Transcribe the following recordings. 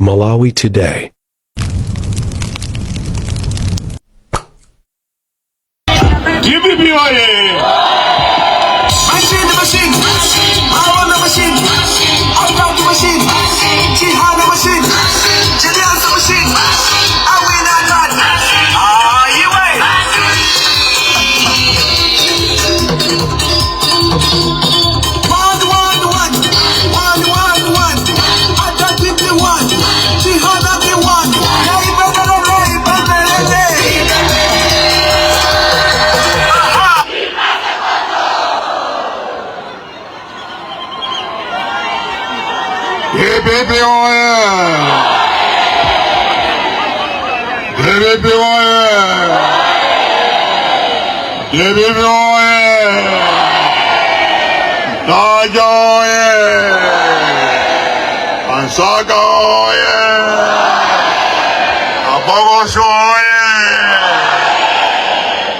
Malawi Today. DPP oye! Machine the machine, I want the machine, I got the machine, Chihana machine, Chilianza machine, I win a lot. Ah, you wait. One, one, one, one, one, one. I got the one, Chihana the one. Yeah, you better, you better, you better. DPP oye! DPP oye! DPP oye! Taja oye! Ansaka oye! Abogoso oye!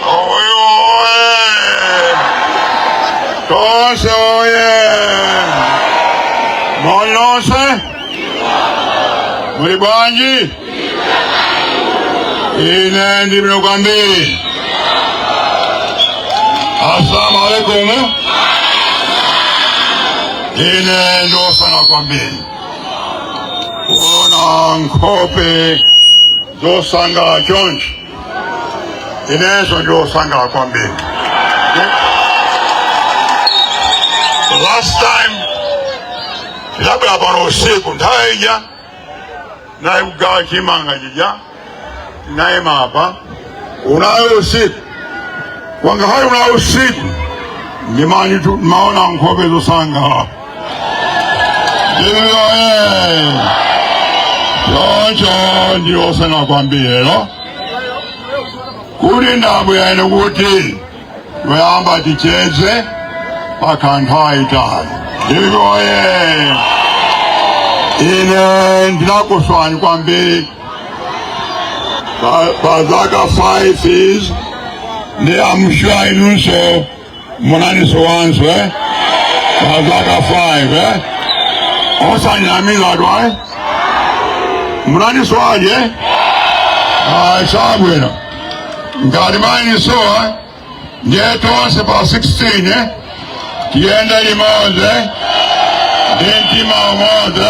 Oye oye! Tonse oye! Moni nonse? Muli bwanji? Ine ndili bwino kwambiri. Assalamu alaikum. Ine ndosanga kwambiri. Kuona nkhope zosangala chonchi. Inenso ndosangala kwambiri. Last time tinabwera pano usiku nthawi ija nayi kugawa chimanga chija tinayima apa unayo usiku wanga hayi unayo usiku ndimani tu maona nkhope zosangala ndiyoye choncho ndiyosanga kwambiri lero kuti ndabwera ine kuti toyamba ticheze pakanthawi itali ndiyoye ine ndinakuswani kwambiri pa zaka 5 years ndi I'm sure inunso munanisowanso eh? Pa zaka 5 eh? Osanyamila twae munanisowaje ayi sabwino ngati mayinisowa ndiye tonse pa 16 eh? Tiyende limodzi ndi mtima umodzi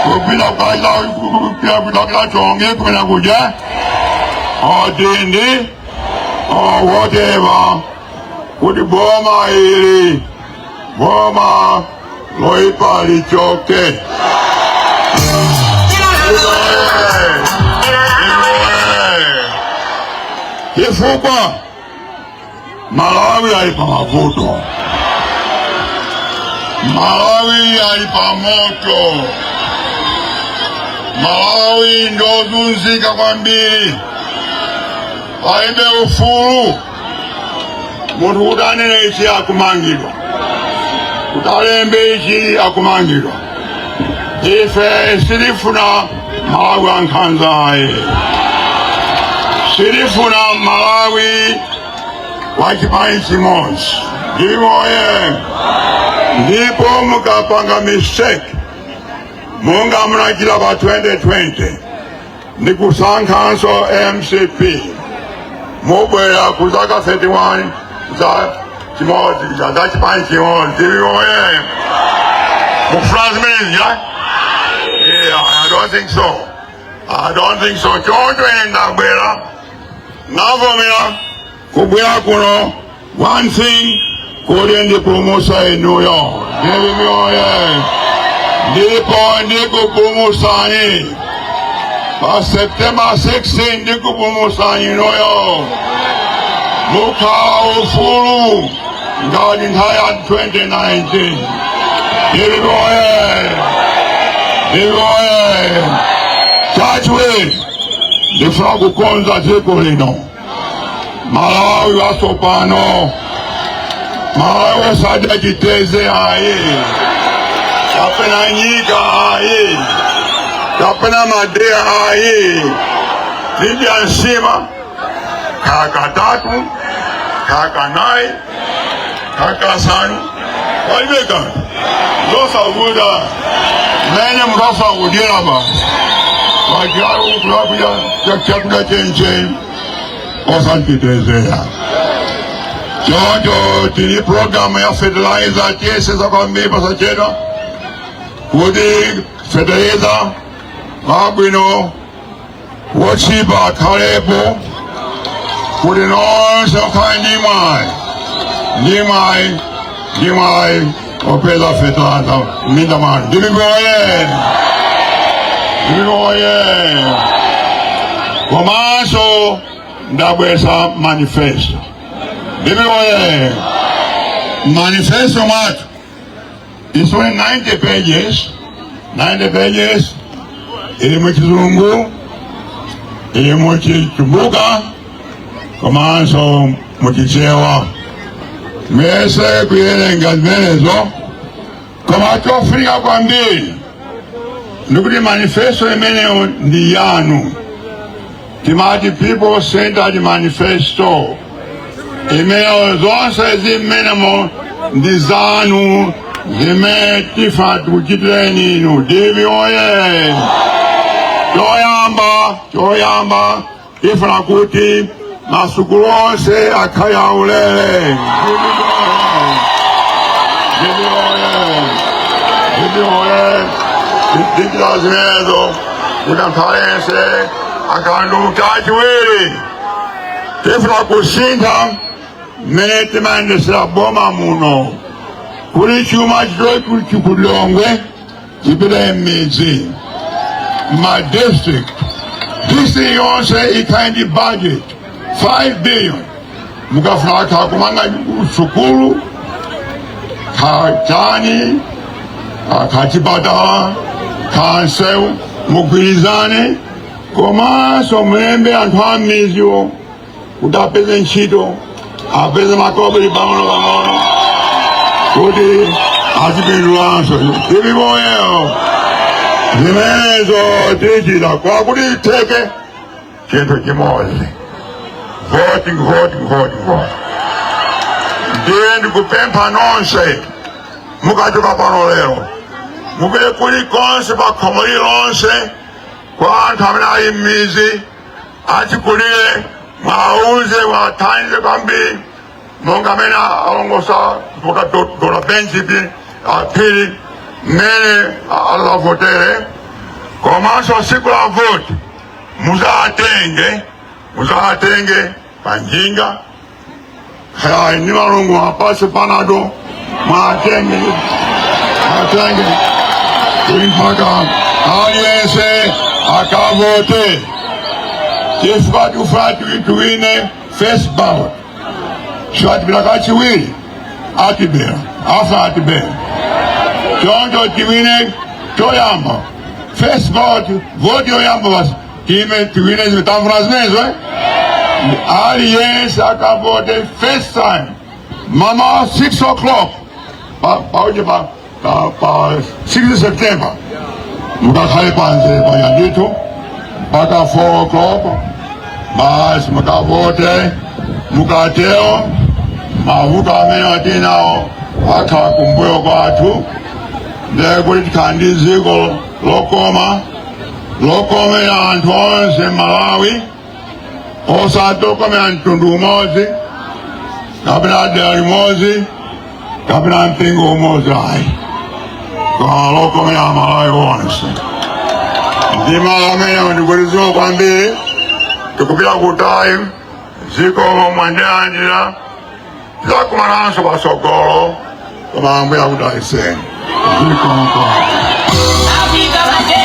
kupita kupita chonge kumene kuja or Dindi or whatever kuti boma ili boma loipa lichoke. Chifukwa Malawi ali pa mavuto, Malawi ali pa moto, Malawi ndozunzika kwambiri, alibe ufulu. Munthu kuti anene ichi akumangidwa, kuti alembe ichi akumangidwa. Ife sitifuna Malawi ankhanza ayi, sitifuna Malawi wachipani chimodzi. Ndiwoye ndipo mukapanga mistake monga munachita pa 2020 ndikusankhanso MCP, mubwera ku zaka 31 za chimodzi za chipani chimodzi. Ndiwoye mukufuna zimenezi? Yeah, I don't think so. I don't think so. Choncho ine ndabwera navomera kubwera kuno one thing kuti ndipulumutsa inuyo ndilimiyoye ndipo ndikupulumutsani pa September 16 ndikupulumutsani inuyo mukhala ufulu ngati nthawi ya 2019. Ndilimiyoye ndilimiyoye. Chachiwiri ndifuna kukonza dziko lino, Malawi watsopano, Malawi osadya chitedze ayi kapena nyika ayi kapena madeya ayi, tidya nsima kakatatu kakanayi kakasanu palibe kanthu zosavuta. Mene mukafa kudyera basi kudya chakudya chenicheni osachitezera. Choncho tili program ya fertilizer, tiyesesa kwambiri pasachedwa kuti fertilizer wabwino wochipa akhalepo, kuti nonse mukhale ndi mwayi ndi mwayi ndi mwayi opeza fertilizer m'minda mwanu. DPP oye! DPP oye! Komanso ndabwesa manifesto. DPP oye! Manifesto mwathu, it's only 90 pages, 90 pages, ili muchizungu, ili muchitumbuka, komanso muchichewa. Muyese kuyerenga zimenezo. Koma chofunika kwambiri ndikuti manifesto imeneyo ndi yanu. Timati people centered manifesto imeneyo, zonse zimenemo ndi zanu zimene tifa tikuchitireni inu. DPP oye! Choyamba, choyamba, tifuna kuti masukulu onse akhale aulere. DPP oye! DPP oye! Tichita zimenezo kuti anthu aliyense akhandu. Chachiwiri, tifuna kusintha mmene timayendesera boma muno, kuli chuma chitoe ku Lilongwe chipite m'midzi, ma district. District yonse ikhale ndi budget 5 billion. Mukafuna kha kumanga sukulu, kha chani, kha chipatala, kha nsewu, mugwirizane, komanso mulembe anthu a m'midziwo kuti apeze ntchito, apeze makobiri pang'ono pang'ono kuti azipindulanso. DPP oye! Zimenezo tichita kwakuti itheke chinthu chimodzi: voting, voting, voting, voting. Ndiye ndikupempha nonse, mukachoka pano lero, mupite kulikonse, pa khomo lilonse, kwa anthu amene ali m'midzi, achikulire, mwauze, mwathandize kwambiri, monga amene alongosa Dr. Benji Phiri mmene alavotere. Komanso tsiku la voti muzatenge, muzatenge panjinga, kaya ni malungu apase panado, mwatenge, mwatenge kuti mpaka aliyense akavote, chifukwa tikufuna tiwine first ballot. Siwatipita kachiwiri atibera, afa atibera. Choncho tiwine choyamba, first vote, vote yoyamba basi, time tiwine zitamvula zimenezo, eh? Aliyense akavote first time mama 6 o'clock pa pauje pa pa pa 6 September, mukakhale panze panyandithu mpaka 4 o'clock basi, mukavote. Mukatero mavuto amene atinawo akhala kumbuyo kwathu, ndiye kuti tikhala ndi dziko lokoma, lokomera anthu onse Malawi, osati okomera mtundu umodzi kapena dera limodzi kapena mpingo umodzi, ayi, koma lokomera Malawi onse. Ndima amene ndikulidziwa kwambiri, tikupita kutali. Dziko mwandilandira, tizakumananso pasogolo, koma Ambuye akudalitseni. Zikomo. Africa.